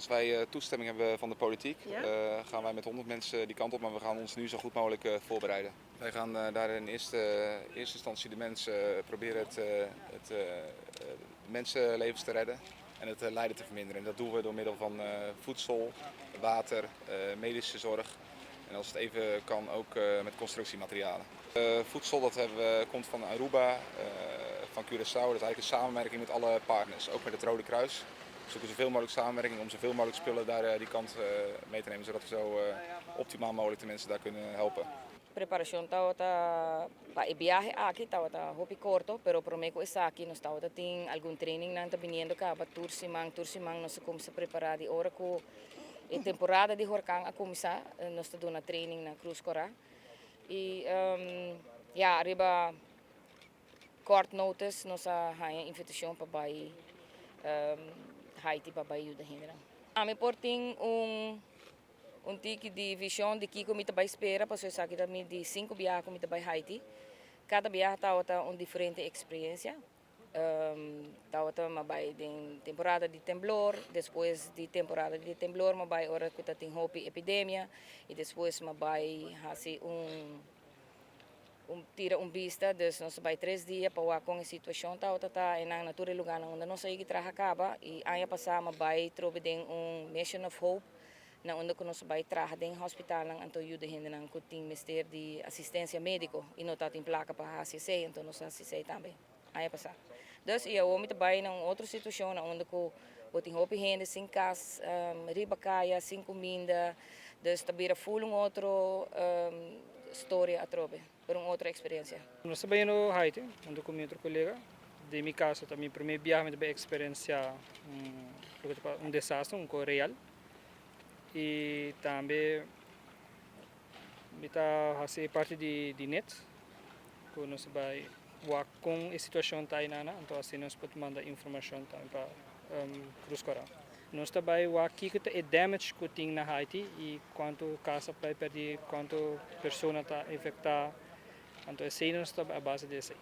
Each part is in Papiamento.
Als wij toestemming hebben van de politiek, Ja? Gaan wij met 100 mensen die kant op, maar we gaan ons nu zo goed mogelijk voorbereiden. Wij gaan daar in eerste instantie de mensen proberen de mensenlevens te redden en het lijden te verminderen. En dat doen we door middel van voedsel, water, medische zorg en als het even kan ook met constructiematerialen. Voedsel dat hebben we, komt van Aruba, van Curaçao. Dat is eigenlijk een samenwerking met alle partners, ook met het Rode Kruis. We zoeken zoveel mogelijk samenwerking om zoveel mogelijk spullen daar die kant mee te nemen, zodat we zo optimaal mogelijk de mensen daar kunnen helpen. Preparacion tabata pa e biahe aki tabata hopi corto, pero prome cu esaki nos tabata tin algun training nan ta biniendo caba tur siman nos a cuminsa prepara di ora cu e temporada di horcan a cuminsa, nos ta duna training na Cruz Cora y ya ariba kort notice nos a haya invitacion pa bay Haiti pa bay yuda hendenan. Ami por tin un tiki di vision di kico mi ta bay spera, pasobra esaki ta mi di cinco biaha cu mi ta bay Haiti. Cada biaha tabata un diferente experiencia. Tabata m'a bay den temporada di temblor, despues di temporada di temblor m'a bay ora cu tatin hopi epidemia y despues m'a bay haci un tira un bista, dus nos a bay 3 dia pa wak con e situacion tabata ta einan na tur e lugarnan unda nos a yega traha caba. Y aña pasa m'a bay trobe den un Mission of Hope na unda cu nos a bay traha den hospitalnan, anto yuda hendenan cu tin mester di asistencia medico y no tatin placa pa haci esey, anto nos a haci esey tambe aña pasa. Dus y awor mi ta bay na un otro situacion na unda cu bo tin hopi hende sin cas, riba caya, sin cuminda, dus ta bira full un otro storia atrobe, pero un otro experiencia. Nos ta bayendo Haiti, hunto cu mi otro colega. Den mi caso, ta mi prome biahe mi ta bay experiencia un desastre, un cos real. Y tambe mi ta haci parti di net, cu nos ta bay wak con e situacion ta einan, anto asina nos por manda informacion tambe pa Cruz Cora. Nos ta bay wak kico ta e damage cu tin na Haiti y cuanto cas a bay perdi, cuanto persona ta infecta, anto esey nos ta a base di esey.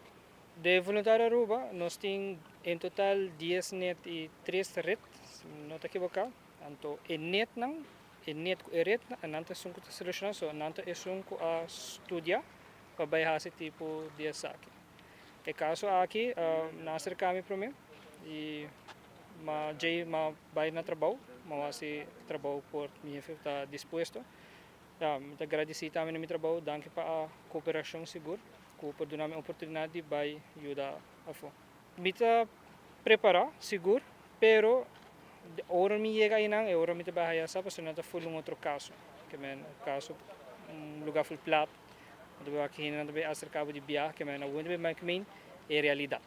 De Voluntario Aruba, nos tin en total 10 net y 3 red, si no ta equivoca. Anto e netnan, e net cu e red, nan ta esun cu ta selecciona, so nan ta esun cu a studia pa bay haci tipo di esaki. E caso aki, nan a acerca mi prome y m'a djey m'a bay na trabou, m'a haci trabou por mi hefe ta dispuesto. Ja, mi ta agradeci tambe na mi trabou, danki pa e cooperacion sigur, cu por duna mi oportunidad di bay yuda afo. Mi ta prepara, sigur, pero ora mi yega einan, e ora mi ta bay haya sa, pasobra nan ta full un otro caso. Kemen caso, un lugar full plat, nan ta bay wak hende nan ta bay acerca bo di biaha, kemen awor nan ta bay make e realidad.